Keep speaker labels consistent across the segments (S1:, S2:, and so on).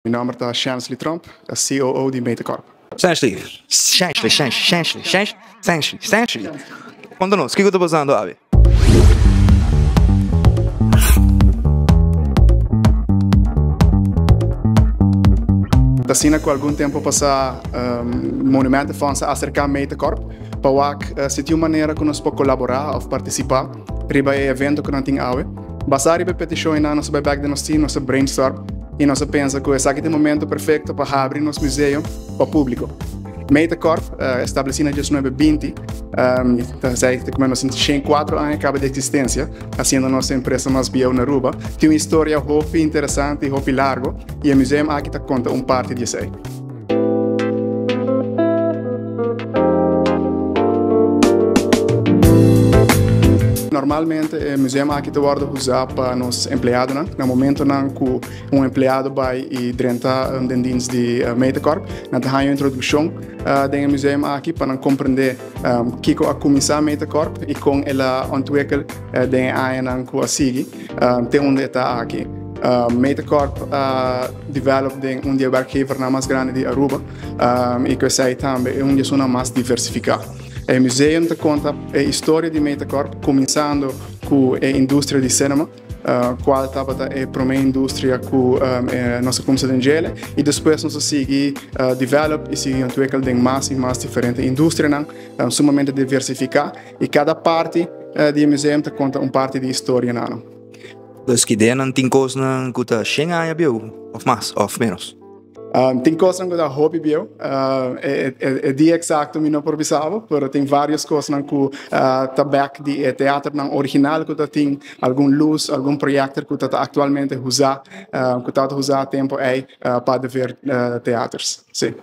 S1: Mi nomber ta Shansley Tromp, COO di Metacorp.
S2: Shansley, Shansley, Shansley, Shansley, Shansley, Shansley. Konta nos, kiko ta pasando awe?
S1: Ta asina ku algun tempu pasá Monumentenfonds a aserká Metacorp pa wak si tin un manera ku nos por kolaborá òf partisipá riba e evento ku nan tin awe. Basá riba e petishon einan nos a bai bèk den nos team, nos a brainstorm i nos a pensa ku esaki ta e momento perfekto pa habri nos museo pa públiko. Metacorp, establesí na diesnuebe binti, ta esei ta kumé nos 104 aña kaba di eksistensia, hasiendo nos e empresa mas bieu na Aruba. Tin un historia hopi interesante i hopi largo i e museum aki ta konta un parti di esei. Normalmente e museum aki ta wordo usa pa nos empleadonan. Na momentonan cu un empleado bay y drenta den dienst di Metacorp, nan ta haña un introduccion den e museum aki pa nan comprende kico a cuminsa Metacorp y con el a ontwikkel den e añanan cu a sigui te unda e ta aki. Metacorp a develop den un di e werkgevernan mas grandi di Aruba y cu esey tambe e un di esunnan mas diversifica. E museum ta conta e historia di Metacorp cuminsando cu e industria di cinema, cual tabata e prome industria cu nos a cuminsa den djele y despues nos a sigui develop y sigui ontwikkel den mas y mas diferente industrianan sumamente diversifica y cada parti di e museum ta conta un parti di historia nan.
S2: Dus ki denan tin kosnan ku ta shen aña bieu òf mas òf ménos?
S1: Tin kosnan ku ta hopi bieu. E dia eksakto mi no por bisa bo, pero tin vários kosnan ku ta bèk di e teaternan original ku ta tin algun lus, algun proyekter ku ta aktualmente usá, ku tabata usá tempu ei pa dever teaters. Sí.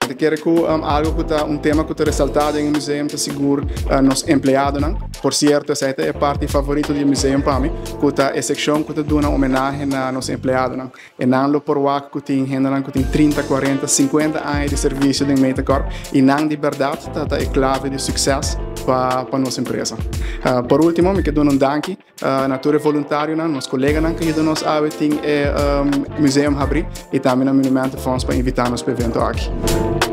S1: Mi ta kere ku algu ku ta un tema ku ta resaltá den e museum ta sigur nos empleadonan. Por sierto esei ta e parti favorito di e museum pa mi, ku ta e sekshon ku ta duna homenahe na nos empleadonan. E nan lo por wak ku tin hendenan ku tin trinta, kuarenta, sinkuenta aña di servisio den Metacorp i nan di bèrdat ta ta e klave di sukses pa pa nos empresa. Por último mi ke duna un danki na tur e voluntarionan, nos koleganan ku yuda nos awe tin e museum habrí i tambe na Monumentenfonds pa invitá nos pa e evento aki.